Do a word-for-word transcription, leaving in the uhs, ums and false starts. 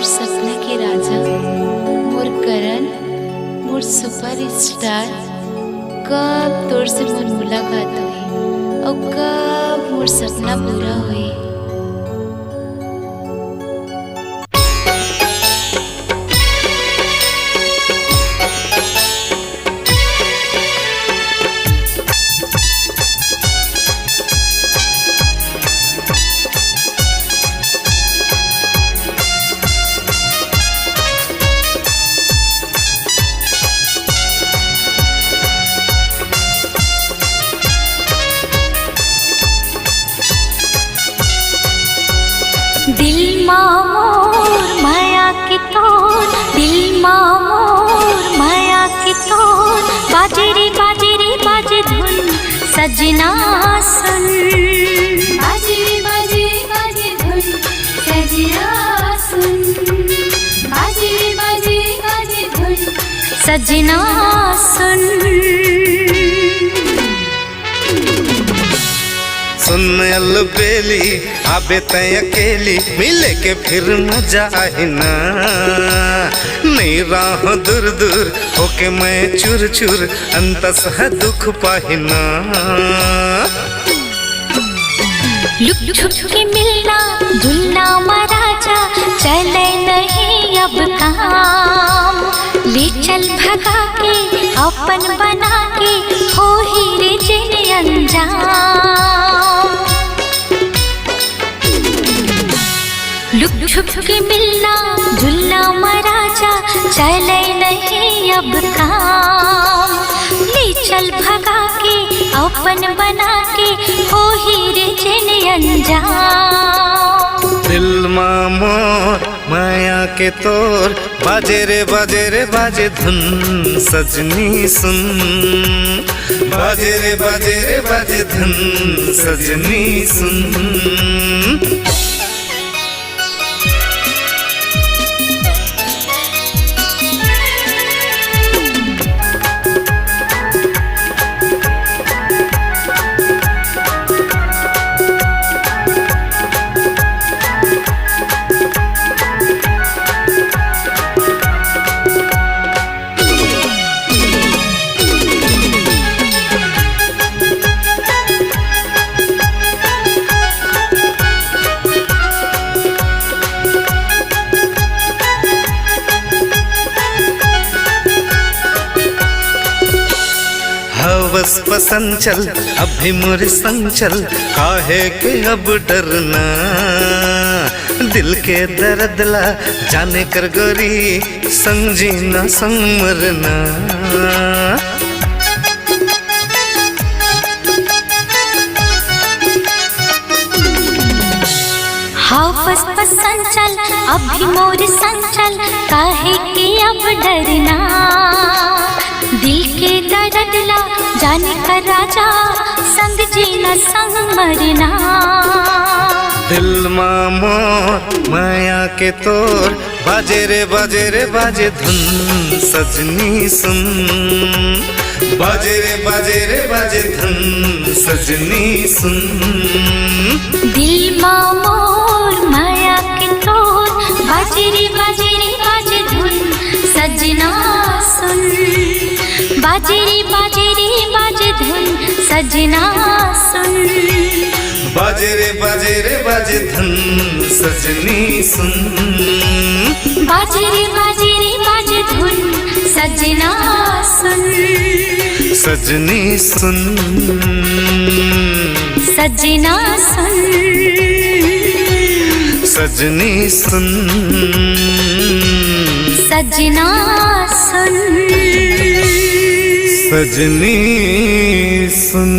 सपना के राजा, मोर करण, मोर सुपरस्टार, कब तोर से मोर मुलाकात होही अउ कब मोर सपना पूरा होही। दिल मा मोर माया के तोर, दिल मा मोर माया के तोर, बाजे रे बाजे रे बाजे धुन, सजना सुन। बाजे रे बाजे रे बाजे धुन, सजना सुन। बाजे रे बाजे रे बाजे धुन, सजना सुन। सुन अलबेली, आबे तैं अकेली, मिले के फिर मजा आही ना। नइ राहों दूर दूर, होके मैं चुर चुर, अंतस ह दुख पाही ना। लुक छुप के मिलना जुलना मा राजा, चले नहीं अब काम। ले चल भगा के अपन बना के, होही रे जेन अंजाम। लुक छुप के मिलना जुलना मा राजा, चले नहीं अब काम। ले चल भगा के अपन बना के, होही रे जेन अंजाम। दिल मा मोर माया के तोर, बाजे रे बाजे रे बाजे धुन, सजनी सुन। बाजे रे बाजे रे बाजे धुन, सजनी सुन। हवस पसंद चल, अभी मोर संग चल, काहे के अब डरना। दिल के दर्द ला जाने कर गोरी, संग जीना संग मरना। हवस पसंद चल, अभी मोर संग चल, काहे के अब डरना। दिल के दर्द ला जाने कर राजा, संग जीना संग मरना। दिल मा मोर माया के तोर, बाजे रे बाजे रे बाजे धुन, सजनी सुन। बाजे रे बाजे रे बाजे धुन, सजनी सुन। दिल मा मोर माया के तोर, बाजे रे बाजे रे बाजे धुन, सजना सुन। बाजे रे बाजे रे बाजे धुन, सजना सुन। बाजे रे बाजे रे बाजे धुन, सजनी सुन। बाजे रे बाजे रे बाजे धुन, सजना सुन। सजनी सुन। सजना सुन। सजनी सुन। सजना सुन। सजनी सुन।